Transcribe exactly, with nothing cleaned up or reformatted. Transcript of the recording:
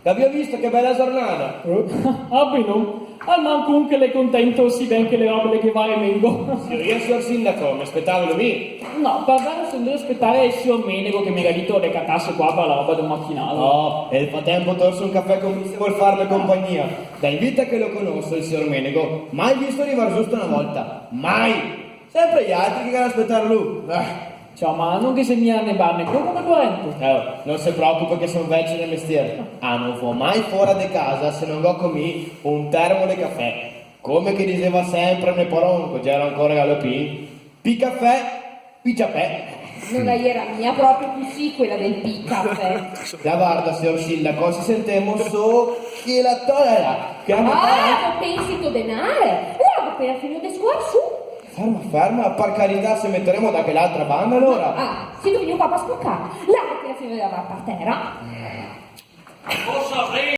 Gavìo visto che bela giornata? Eh? Ah, ben, no? Almanco un che l'è contento, sì ben che le robe le ghe va e mengo. Sior, sior sindaco, me spetavo mi. No, par vero, son drio spetar el sior Menego che me ga dito de catarse qua par la roba del matinal. Oh, e nel fratempo torso un cafè con mi se vol farme compagnia. Da in vita che lo conoso el sior Menego, mai visto rivar giusto na volta. Mai! Sempre i altri che ga da spetar lu. Ah. Ciò, ma no ghe xe mia né bar né copo par quaranta? Eh, no se preocupe che son vecio nel mestier. Ah, no vo mai fora de casa se no go co mi un termo de cafè. Come che diseva sempre me paron, co gero ancora galopin: "Pi cafè, pi ciapè". No la iera mia proprio cusì, quela del pi cafè. La varda, sior sindaco, se sentemo so che la tola là, che la... Ah, no pensi to denare! Largo, che la finìo de scoar su. Ferma, ferma, par carità, se meteremo da quel'altra banda, alora. Ah, sito vegnù qua par sporcar. Largo, che la finìo de lavar par tera.